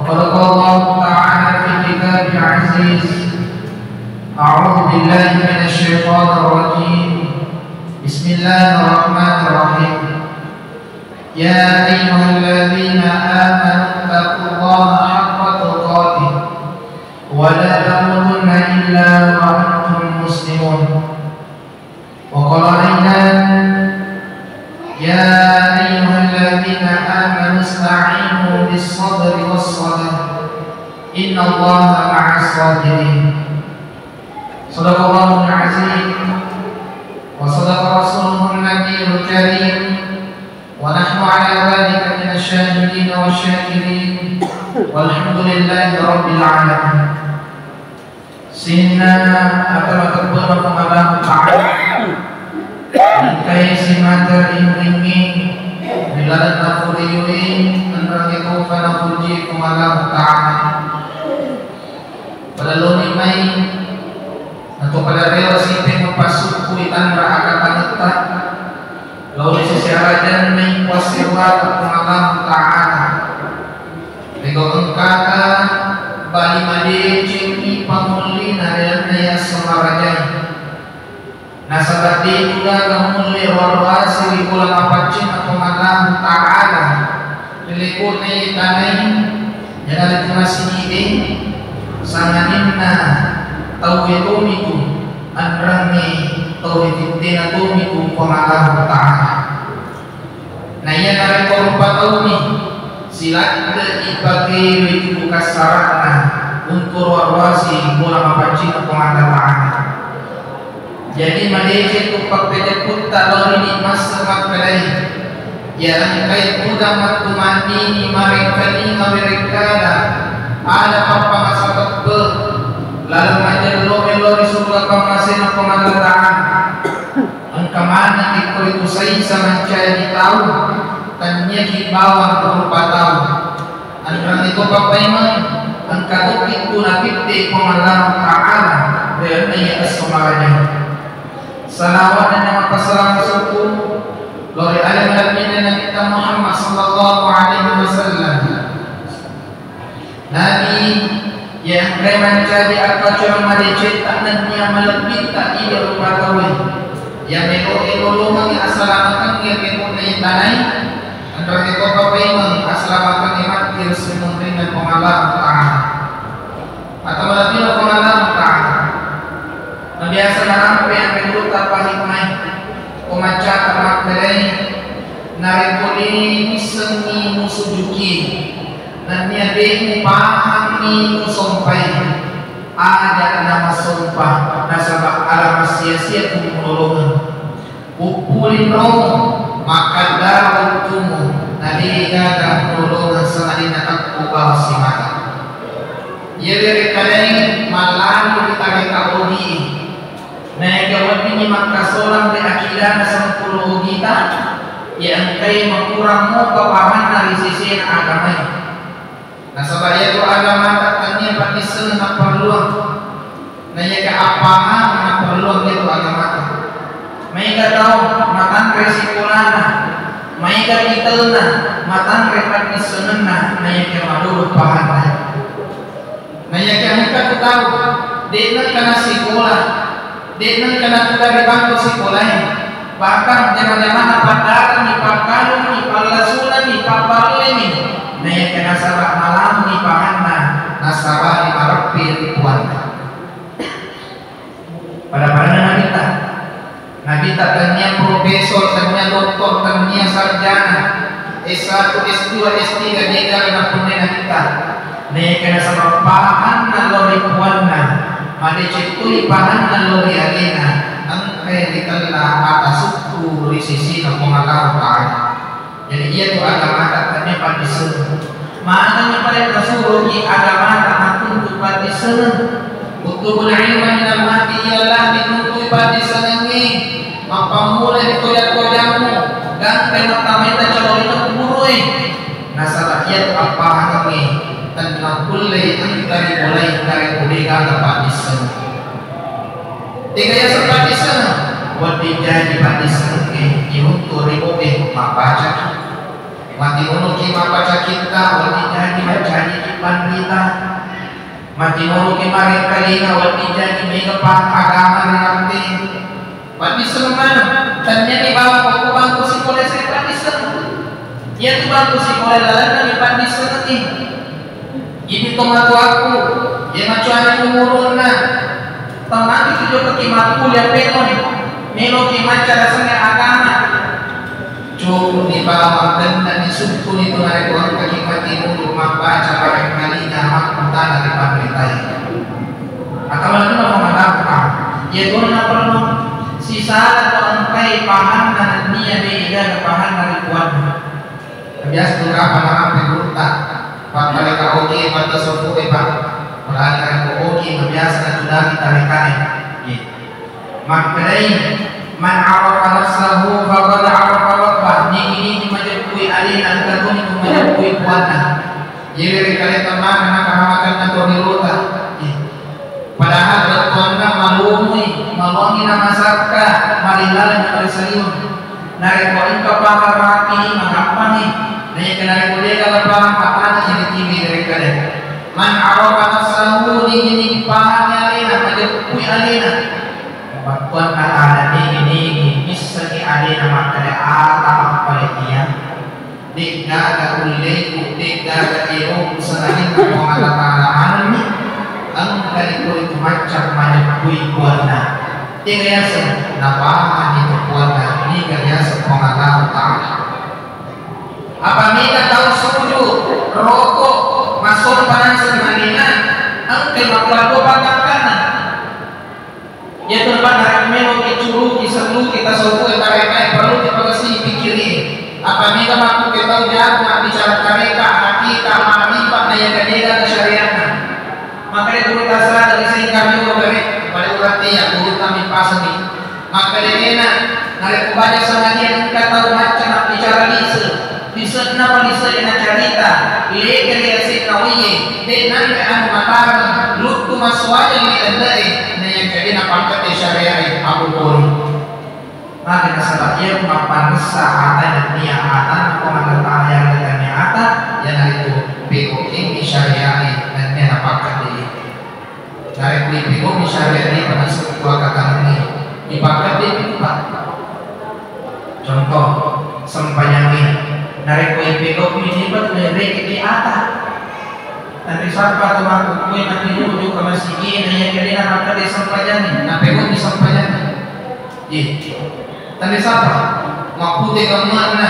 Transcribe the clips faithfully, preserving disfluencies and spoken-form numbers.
وقال الله تعالى في كتابه العزيز: أعوذ بالله من الشيطان الرجيم. بسم الله الرحمن الرحيم. يا أيها الذين آمنوا اتقوا الله حق تقاته ولا تموتن إلا وأنتم مسلمون. وقال أيضا: يا أيها الذين آمنوا استعينوا بالصبر والصلاة إن الله مع الصابرين. صدق الله العظيم وصدق رسوله النبي الكريم ونحن على ذلك من الشاهدين والشاكرين والحمد لله رب العالمين. Sininna ata mateppe'na Puang Allahu Ta'ala, engkai simata rinringngi ri laleng napuriwi, enrengnge tofa napuji Puang Allahu Ta'ala. Pada loni mai, atau pada rewa sipe mapasukku itanra akatangetta, lao ri sisi arajanna ipasewata Puang Allahu Ta'ala. Rego engkata bali madeceng ipangullina ri lalenna esso marajai. Nasaba de tu gaga mulle ruaruasi ri bola mapaccinna Puang Allahu Ta'ala ri lebo'na iye tanai, iyanaritu masigi'e, sangadinna tauwe tomitu, enrengnge tauwe tittena tomitu Puang Allahu Ta'ala. Na iya narekko rupa taumi siladde ipakewai tu kassaranna untu ruaruasi bola mapaccinna Puang Allah Ta'ala. Jadi madeceng tu pappejeputta lao ri idi masse makkedai, iya engkai tudang mattumannini marekkalinga werekkada ada pappangasa teppe laleng majello melo ri surga pammasena Puang Allah Ta'ala. Engka maneng ikko ritu saisa mancaji tau, tanniaki bawang rupa tau. Enrengnge topa paimeng, engka tokki tu napitte Puang Allahu Ta'ala ri lalenna iye esso maraja. Salawat dan nama passalam syukur lao ri ale malebbi'na Nabitta Muhammad sallallahu alaihi wasallam. Nabi, iya engkae mancaji akkacoang madecetta nennia malebbitta idi rupa tauwe, iya meloe lolongengngi asalamakengnge ri lebo'na iye tanai, enrengnge topa paimeng asalamakengnge matti ri esso munrinna Puang Allahu Ta'ala. Atau malebbina Puang Allahu Ta'ala. Nabiasa narampe anre gurutta pahikmai, ko maccata makkedai, narekko de missengngi musujuki, nennia de mupahangngi musompai, aja namasompa, nasaba ala massia-sia ku mulolongeng. Uppuling romo, makkaddara wettumu, na de gaga mulolongeng sangadinna tekku bawang simata. Iya werekkadai mallari ri tareka ogi, naega weddingngi makkasolang ri akidana sempuru ogita, iya engkai makurang mopa pahanna ri sesena agamae. Nasaba iyatu agamata tennia paddissengeng napparelluang, na iyaga appahang napparelluang iyatu agamata. Maega tau matanre sikolana, maega kitelna matanre paddissengenna, na iyaga madodong pahanna. Na iyaga engka tu tau de'na engka nasikola, de'na engka natuda ri bangko sikolae, bahkan jama-jamana paddarengngi, pakkalungngi, pallasunangngi, papparellemi, na iyaga nasaba malamuni pahanna, nasabari mareppi ri puanna. Pada-padanna Nabitta. Nabitta tennia profesor, tennia doktor, tennia sarjana, S satu, S dua, S tiga, de gaga nappunnai Nabitta. Naega nasaba pahanna lao ri puanna, madeceng toi pahanna lao ri alena, engkai ritella atasukku ri sesena Puang Allahu Ta'ala. Jadi iyatu agamata tennia paddissengeng. Manenni pale nasuroki agamata mattuntu paddissengeng. Utlubul ilma minal mahdi ilal lahdi, tuntui paddissengengnge. Mappammula ri koja-kojammu, gangkai mattamaita calorina kuburoe. Nasaba iyatu appahangengnge tennakkullei engka ripolai karekko de gaga paddissengeng. Tega yaseng paddissengeng? Wedding jaji paddissengengnge iruntu ri boe mabbacaki. Matimunuki mabbaca kitta, wedding jaji mancaji Pandita, matimuruki marékkalinga wedding jaji mega pahang agama ri até. Paddisseng maneng, tenniani bawang ko bangku sikola sai paddisseng. Iyatu bangku sikola lalenna mi paddissengengngi. Idi tomatoakku, iya macuari umurunna. Taunaki tu jokaki makkuliah pekoni, meloki macca rasenna agama. Cukup ni bawang, tenna ni sukkuni tu narekko engkaki matimudu mabbaca parekkalinga makkutana ri panritae. Atau lalu mengatakan, iya tona perlu sisala tu engkai pahanna nennia de gaga pahanna ri puanna. Biasa tu kapang narampe gurutta, pakkale ka oke, patta sopoe, Pak. Padahal narekko oke, biasa natudangi tarekae. Iya. Makkedai, "Man arafa nafsahu faqad arafa rabbah." Nigi-nigi majeppui alena, engka toni tu majeppui puanna. Jadi ri kale temmana nakahamakanna to ri rota. Iya. Padahal bettuanna malomoi, malongi namasakka, marilaleng narisaliweng. Narekko engka pahang rapi, magappangi. Naika narekko degaga pahang, matana jadi tiwi ri kale. Man arafa nafsahu, nigi-nigi pahangi alena, majeppui alena. Battuanna ada nigi-nigi missengi alena makkeda, ata mappale iya. De'gaga ulleku, de'gaga eroku, sangadinna Puang Allah Ta'ala manenni. Engkani koritu macca majeppui puanna. Tega yaseng, napahani tu puanna, niga yaseng Puang Allah Ta'ala. Apabila tau suju, roko, masompa naseng alena, engkai makkuato pakkakkanna. Iyatu narekko meloki curuki, selluki, tasawufi tarekae, perlu dipagasi pikkiri. Apa mega makkuke tau jago mabbicara tareka, hakika, ma'rifat, na iya kadega ke syariatna. Makkeda guru tasada di sengkang yolo gare, pada urang tea, guru tami pasani. Makkeda ena, narekko baja sangadia engka tau macca mabbicara lise. Lise'na pa lise e nacarita, lege ri yase'na waie, de' nanre anu matareng, luttu massuajangngi lenne'e, naiyangkade napakkette syariae, abu kori. Magi nasaba iya mappanressa ata nennia ata, Puang Allah Ta'ala yarega tennia ata, iyanaritu pegokengngi syariae nennia napakkette. Narekko ipegomi syariat de' pada sukku akatangengngi, ipakkeddepi tu, Pak. Contoh, sempajangnge. Narekko ipegomi de' pada narekki ata. Nanti sappa tu makkukkue matimu jokka masigi, na iya kede napakkedde sempajangnge, napegomi sempajangnge. Ih, tandai sapa? Mappute gemme'na,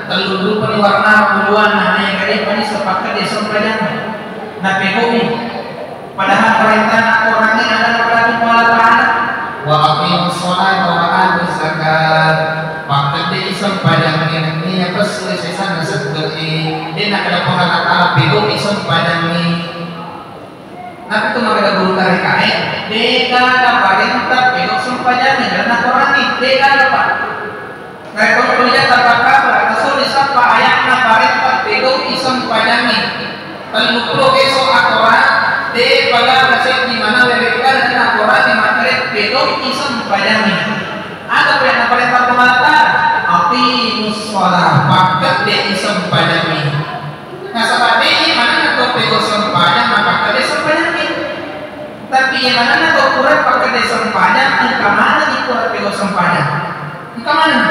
tellu rupani warna buluanna, na iya kade' pani sepakkede sempajang. Napegomi. Padahal parentana Korangnge ada pada Puang Allah Ta'ala. Wa aqimus sholata wa atuz zakat. Pakkedde sempajangnge nennia pessu sesanna sekke'e. De' nakkeda Puang Allah Ta'ala pegomi sempajangnge. Napitu makkeda guru tarekae, de'gaga parenta pegau sempajangnge, karena Korangnge, de'gaga, Pak. Narekko tuli jatta pakkapura, tasuni sappa aya'na parenta pegau'i sempajangnge. Telluppulo peso akorang, de'pa gaga seddi manawa wekkada na Korangnge makkeda pegau'i sempajangnge. Aga pole naparenta Puang Allah Ta'ala? Aqimus shalah, pakkedde'i sempajangnge. Nasaba de'i manenna tau pegau sempajang napakkede sempajangnge. Tapi iya manenna tau pura pakkede sempajang, engka manenni pura pegau sempajang. Engka maneng.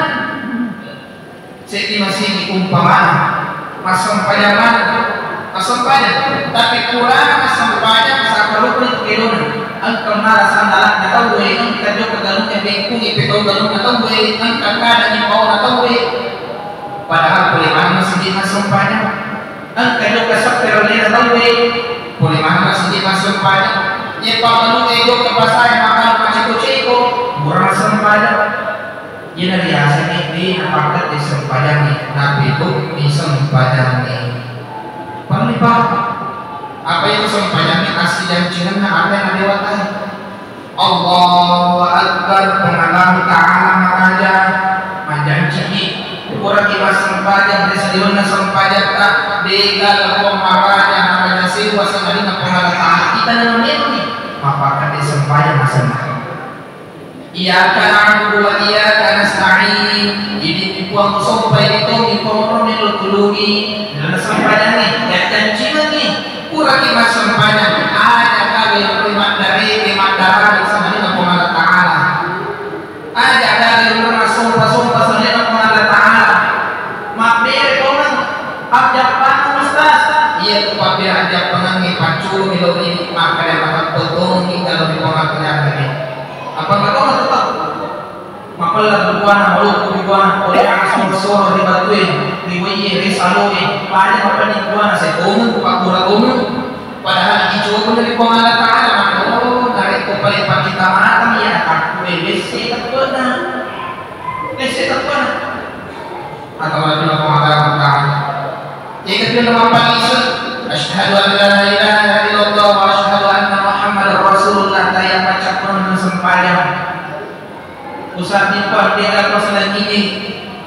Seddi masigi umpamana, massempajang maneng, massempajang. Tapi purana massempajang, sakkalupani tu kedona. Engka mala sandala'na tauwe, engka jokka galunna bengkungi pegau galunna tauwe, engka kadangi paona tauwe. Padahal pole maneng masigi massempajang. Engka jokka seppero lena tauwe, pole maneng masigi massempajang. Iya paggalungnge jokka pasae makkeda maceko-ceko, pura massempajang. Iyana riasengnge de' napakkedde sempajangnge, napegau'i sempajangnge. Parellu paham. Apa itu sempajangnge? Assijancingenna ata na dewatae. Allahu Akbar, Puang Allahu Ta'ala maraja, majjanciki, puraki massempajang, ri saliwenna sempajatta, de'gaga Puang maraja, maraja sewwa sangadinna Puang Allah Ta'ala. Kita nang memang ni, mappakkedde sempajang asenna. Iyyaka na'budu wa iyyaka nasta'in. Idi Puang musompa, idi Tommi Puang ro melo tulungi, dalam sempajangnge, yajjancingengngi, pura Ajjappanna, Ustaz. Iya, tu pabbira ajjappangengnge pacculumi lao ri idi, makkeda makeppong tongengngi lao ri Puang Allahu Ta'ala. Apa engka to matu tau? Mapella buana, maloppo buana, pole soro-soro ri batue, ri waie, ri saloe, pada mapenni buana, sai tongeng ku pakkura tongeng. Padahal icoba ri Puang Allah Ta'ala, maka, oh, narekko pale paccita matami iya, takkue lesse teppena. Lesse teppena. Atau lebih Allah Ta'ala. Jadi, kita mappalise, asyhadu an la ilaha illallah wa asyhadu anna Muhammadar Rasulullah, taya paccappureng sempajang. Usaha timpang dega ko selangini.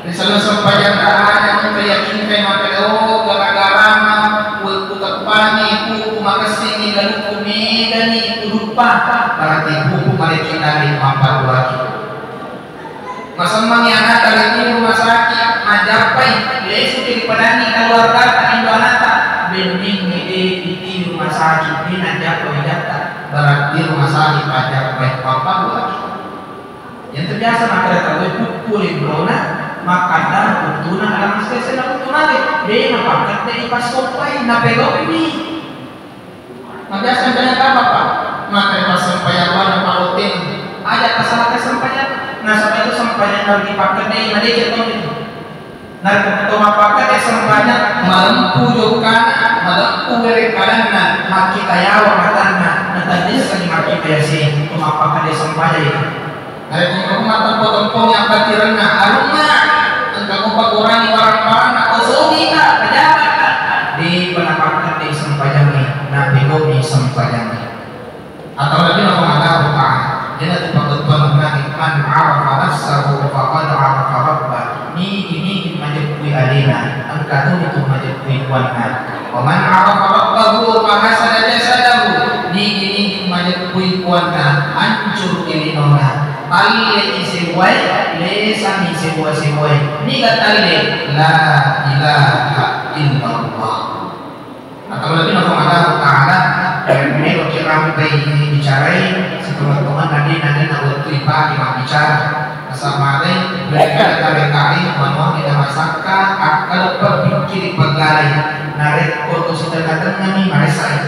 Ri selesai sempajang, ada engka yakinkai makkeda, oh, gara-garana wekku teppangi, pupu makessingi, galukku megani, kuduppa, berarti pupu malekki tali mappaduaki. Masemmangi anakta ri rumah sakit, majjappai, lesuki ri padanni keluargata, indo anakta, benningngi de iti rumah sakit, de najjappai jatta, berarti rumah sakit majjappai, mappaduaki. Yang terbiasa makkeda tauwe pukku ri brona, makkada puttuna alam sesena puttu mage, de napakkedde ipassompai, napelommi. Mabiasa engkana apa, Pak? Maka ipassompai apa na paloteng. Aja pasalahkan sempajang. Nasaba itu sempajang harus dipakkedde, madeceng tong itu. Narekko to mappakkeda sempajang, malempu jokkana, malempu werekkadanna, makkita yawa matanna, natadissengi makkita yaseng, to mappakkeda sempajang itu. Narekko engka mattempo-tempongi abbatirenna, arunna, engka mupakurangi barang-baranna, osogika, pejabatta, depa napakkedde sempajangnge, napegomi sempajangnge. Atau lagi na Allahu Ta'ala. Iyanatu pabbettuanna, man arafa nafsahu faqad arafa rabbah. Nigi-nigi majeppui alena, engka tonitu majeppui puanna. Wa man arafa rabbahu fa hasana jasadahu. Nigi-nigi majeppui puanna, ancuru linona. Talle isewwae, lesani sewwa-sewwae. Niga talle? La ilaha illallah. Atau lebih na Allahu Ta'ala, meloki rampai bicarai, sitonga-tonganna de na, de na wettu ipake mabbicara. Nasaba de, mereka tarekai, manuangi na masakka, akkaloppa pikkiri paggalai, narekko to sitenna-tennani, maresai.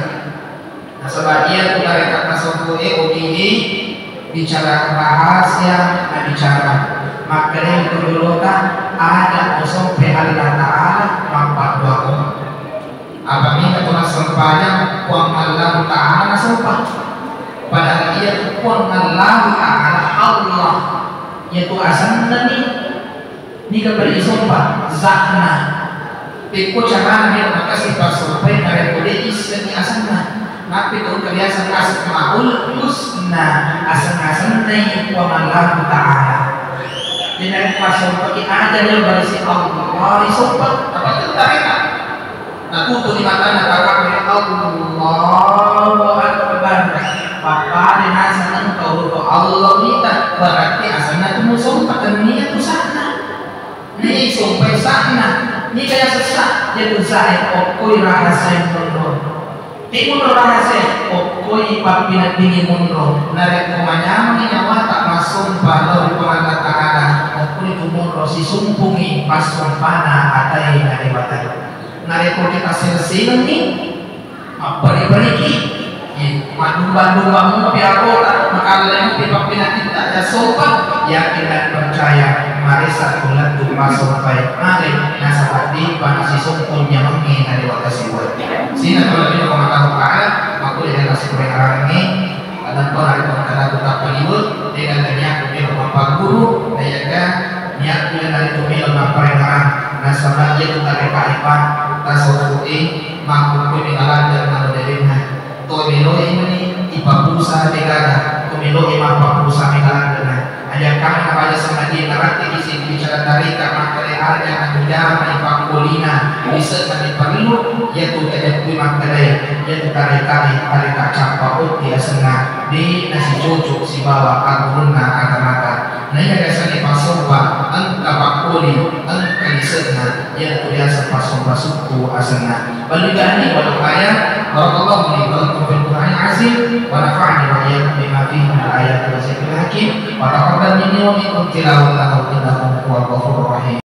Nasaba iya tu tareka tasawuf e, ogi bicara rahasia, na bicara. Makkeda tu jolota, ada osompe Allah Ta'ala, mappaduako. Apabila tu massempajang, Puang Allahu Ta'ala nasompa. Padahal iya tu Puang Allahu Ta'ala Allah. Iya tu asenna ni. Niga pada isompa? Za'na. Pekko carana melo makasi passompai narekko de issengi asenna. Nappi tu engka biasa Asmaul Husna, aseng-asennai Puang Allahu Ta'ala. Jadi narekko massompaki aja melo barisi Allah isompa, apa tu tareka? Natutuni matanna kakakna, Allahu Akbar. Pappada naseng engka urutu Allah mita, berarti asenna tu musompa, tennia tu sa'na. Ni sompai sa'na, ni kaya sessa, ya tu sa'e okkoi rahasia monro. Timunro rahasia, okkoi pappinaddingi monro. Narekko manyameng nyawata massompa lao ri Puang Allah Ta'ala, okkoi tu monro sisumpungi passompana atae na dewata. Narekko kita selesengenni, mappari-pariki, eh, madumba-dumba mupi akota, makallai mupi pappinatitta, ya sopan, yakin dan percaya, maresa tu lettu masompai, mage, nasaba depa nasisompong nyamengnge na dewata siwa. Sina kalau kita mengatakan ta'ala, makkulia dan nasib yang arangi, Adapun ada pengkalaku tak paliwet, dengan niatku melo mappaguru, nayaga niatku yang ada tu melo mapparengarang, nasaba iya tu tareka epa, tasawuf e, makkukkui mengalada manodelenna. To meloi meni ipapusa degaga, to meloi mappapusa mengaladana. Ajakkanna pada sengaja naratti isi bicara tareka makkeda aja anu jama ipakkolina, bisa tadi perlu, iya tu tajakkui makkedai, iya tu tareka, tareka cappa otti asenna. De nasicoco sibawa aggurunna agamata. Na iya biasana passompa, engka pakkoli, engka lise'na, iyanatu biasa passompa sukku asenna. Balligani walau ayat, barakallahu li wa lakum fil Qur'anil azim, wa nafa'ani wa iyyakum bima fihi minal ayati wa zikril hakim, wa taqabbal minni wa minkum tilawatahu innahu huwal ghafurur rahim.